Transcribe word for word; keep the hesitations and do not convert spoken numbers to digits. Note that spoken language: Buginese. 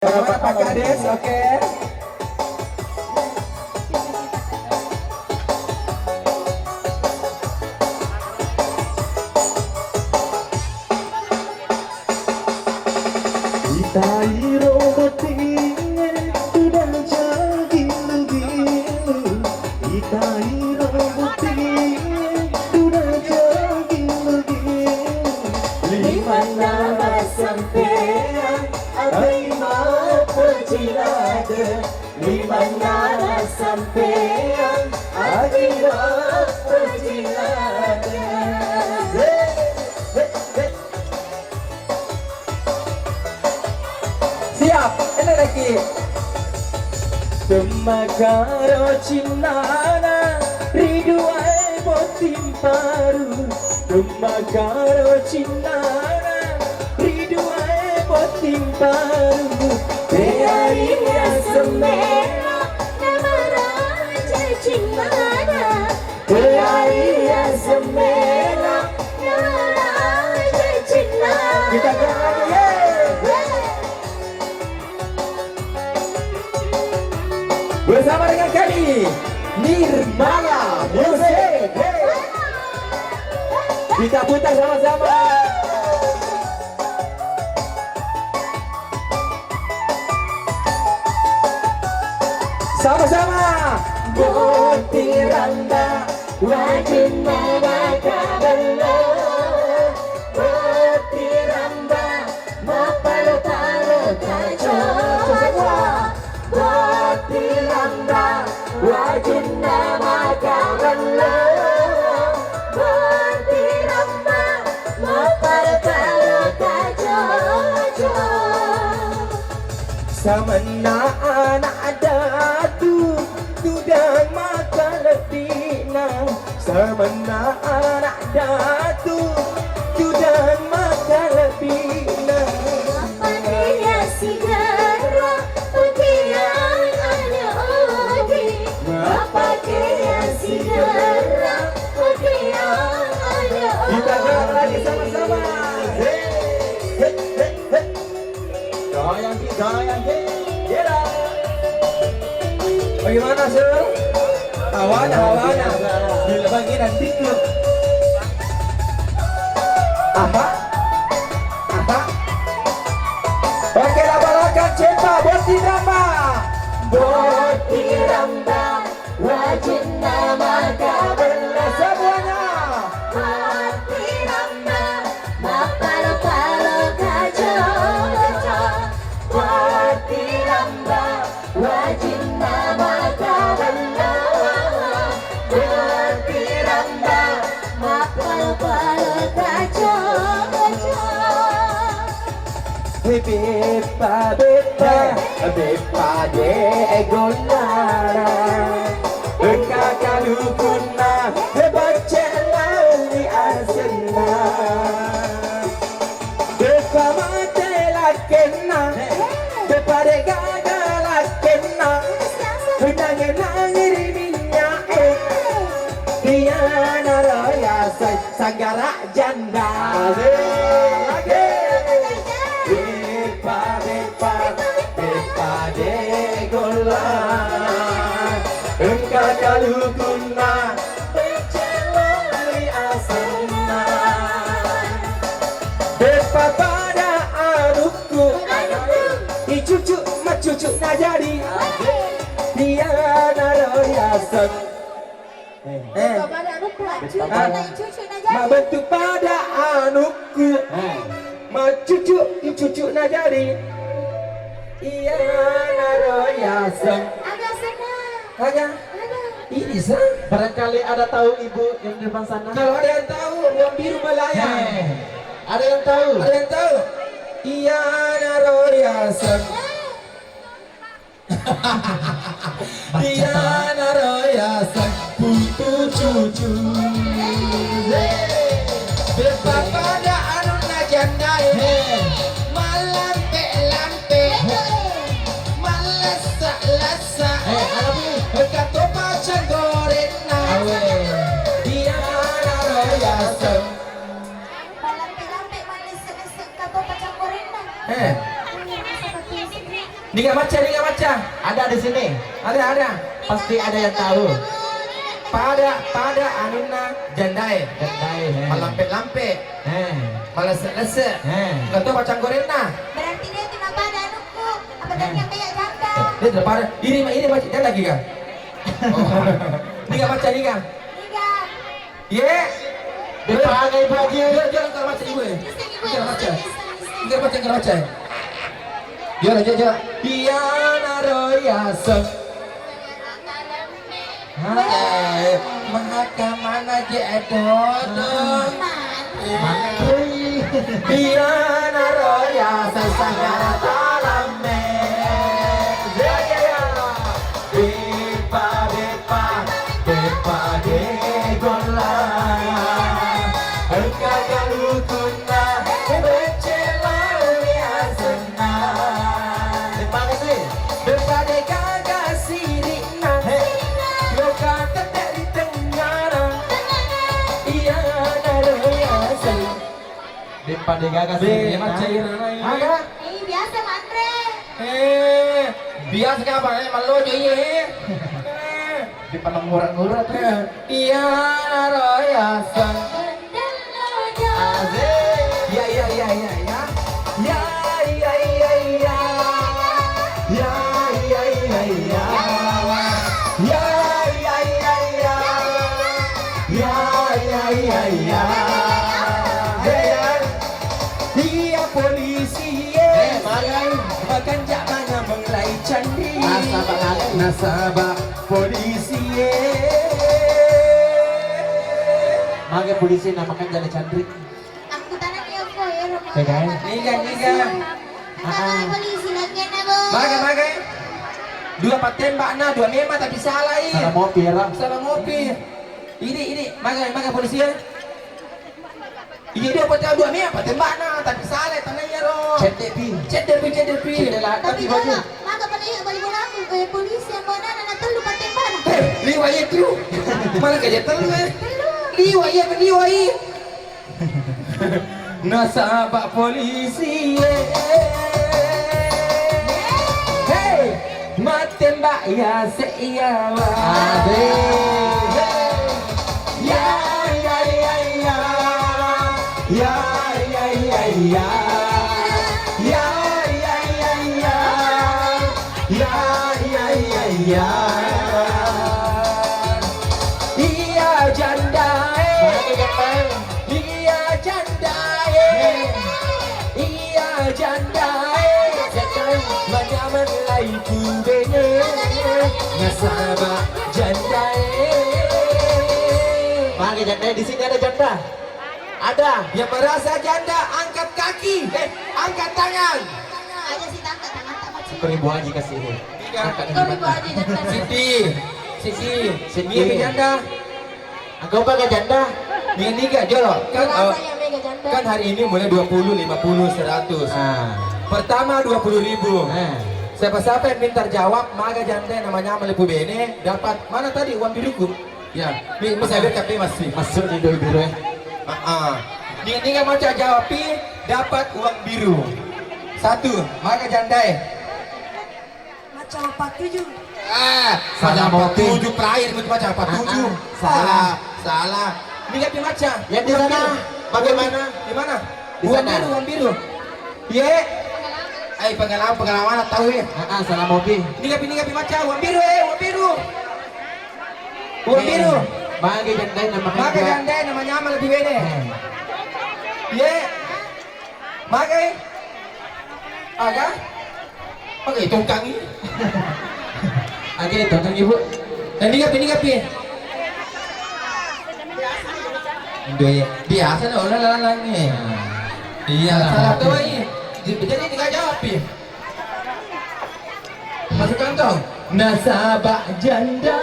Selamat, Pak Kades, oke. Itairo bottingnge tudang jagi lugi. Itairo bottingnge tudang jagi lugi. Limanna masampeang agai mappoji ladde. Limanna masampeang agai mappoji ladde. Siap, enak lagi. Temmakaro cinnana riduai botting paru. Temmakaro cinnana riduai botting paru. Teai asemmena namaraja cinnana. Teai asemmena namaraja cinnana. Kita goyang lagi, yeay. Bersama dengan kami, Nirmala Music. Kita putar sama-sama. Sama-sama. Bottiramba, wajunna maka bello. Bottiramba, mappalo-palo tacoco. Bottiramba, wajunna maka bello. Bottiramba, mappalo-palo tacoco. Samenna anak datu, tudang maka lebina. Samenna anak datu, tudang maka lebina. Mappakea sigara, pakeang anak ogi. Mappakea sigara, pakeang anak ogi. Kita goyang lagi sama-sama. Hei, hei, hei, hei. Goyang, Ki, goyang, Ki. Gila. Bagaimana, Sul? Hawana, hawana. Bila bagi nanti tuh. Aha. Aha. Oke, labalakan cepa, bottiramba. Bottiramba. Wajunna maka bello semuanya. Bottiramba, mappalo-palo tacoco. Bottiramba, wajunna maka bello. Bottiramba, mappalo-palo tacoco. He beppa, beppa, beppa de gollana. Engka kalukunna, he baccellani asenna. Beppa mate lakkenna, beppa de gaga lakkenna. Nange-nange ri minyak e. Iyanaro yaseng sanggara janda. Asik. Beppa, beppa, beppa de golla. Engka kalukunna, beccelloi asenna. Beppa pada anukku, icucu maccucu najadi. Iyanaro yaseng. Eh. Beppa pada anukku, cucu na cucu na jadi. Mabbentuk pada anukku. Eh. Maccucu, cucu na jadi. Iyanaro yaseng. Aga senna. Aga. Aga. Ini sa. Barangkali ada tahu ibu yang di depan sana? Kalau ada yang tahu, ruang biru melayang. Eh. Ada yang tahu? Ada yang tahu? Iyanaro yaseng. Eh. Iyanaro yaseng putu cucu. Beppa pada anunna jannae. Mallampe-lampe. Mallessa-lessa. Engka topa canggorenna. Iyanaro yaseng. Mallampe-lampe, mallesse-lesse, engka topa canggorenna. Eh. Iya, masa betul sih. Niga macca, niga macca? Ada di sini. Ada, ada. Pasti ada yang tahu. Pada, pada anunna jandae. Jandae, eh. Malampe-lampe. Eh. Malesse-lesse. Eh. Enggak tahu macam gorengna. Berarti dia itu pada anukku. Apa tadi yang kayak janda? Dia tidak pada. Ini, ini macam janda lagi kan? Oh. Niga macca, niga. Niga. Ye. Depa aga ibu aja. Dia, dia enggak macca ibu, eh. Iseng, ibu, enggak macca. Iseng, iseng, iseng. Enggak macca, enggak macca. Dia aja, dia. Iya, naro yaseng. Hai, mahakama na je dodo. Mantri. Iya, naro yaseng sagara talamme. Ya, ya, ya. Beppa, beppa, beppa de golla. Engka kalukunna, becce launi asenna. Beppa de gaga siri'na. He. Loka tette ri tengngana. Iya naro yaseng. Beppa de gaga siri'na. Macca irana, iya. Aga? Eh, biasa manre. Eh, biasa apa, eh, mallojo, iya, eh. Eh. Di penengura-ngura tuh. Eh, iya, naro yaseng. Asik. Ya, ya, ya, ya, ya. Ya, ya, ya, ya. Ya, ya, ya, ya. Ya, ya, ya, ya. Ya, ya, ya, ya. Hei, ya. Iya polisi, eh. Eh, magai. Makan jak mana mengelai candi. Nasaba, magai. Nasaba polisi, eh. Magai polisi na makan jale candri. Aku tanah dia kok, ya, rumah. Pegang. Niga, niga. Ah, ah. Polisi lagi na, Bu. Magai, magai. Dua patembak na, dua memang tapi salah, eh. Salah mopi, ya, Ram. Salah mopi. Ini, ini, magai, magai polisi, ya. Iya, dia pecah dua mea, patembakna, tapi sale, tanah iya ro. Cedde pi. Cedde pi, cedde pi. Cedde la-, tapi tapi baju. Maka, maka pada iya, balik bola aku, eh, polisi yang mana, anak telu patembakna. Eh, liwa iya tu. Mana kerja telu, eh? Telu. Liwa iya, liwa iya. Nasaba polisi, eh. Hei. Matembak ya seiyawa. Asik. Ya, ya, ya, ya. Ya, ya, ya, ya. Ya, ya, ya, ya. Ya, ya, ya, ya. Iya, janda, eh. Baik, Jepang. Iya, janda, eh. Iya, janda, eh. Manyameng lai ku bene. Nasaba janda, eh. Mage janda, di sini ada janda? Ada. Yang merasa janda, angkat kaki. Eh, angkat tangan. Aja sih, angkat tangan, tak macam. Seribu aja kasih. Iya. Angkat tangan. Seribu aja, janda. Siti. Siti. Siti. Iya, janda. Engkau pakai janda? Niga-niga, jolo. Kan, eh, kan hari ini mulai dua puluh, lima puluh, seratus. Ah. Pertama dua puluh ribu. Ah. Siapa-siapa yang pintar jawab, maga janda namanya melepu bene, dapat, mana tadi uang biruku? Ya, mi, mi saya biar kape masih. Masuk di doi biru, eh. Ah, ah. Niga-niga maca jawab pi, dapat uang biru. Satu, maga janda, eh. Macam empat tujuh. Ah, salah, macam empat tujuh, terakhir, macam empat tujuh. Ah, ah. Salah, salah. Ini nggak dibaca. Yang di sana bagaimana? Di mana? Di sana. Uang biru, uang biru. Ye. Ai, pengalaman, pengalaman tahu ya. Ah, ah, salah mobil. Ini nggak, ini nggak dibaca. Uang biru, eh, uang biru. Uang biru. Mage jandai nama. Mage jandai nama nyameng lebih bene. Eh. Ye. Mage. Aga? Oke, tongkang ini. Oke, tongkang ibu. Ini kapi, ini kapi. Indo ya. Biasa nih, orang lalang nih. Iya, salah tuh, iya. Jadi tidak jawab, ya. Masuk kantong. Nasaba janda.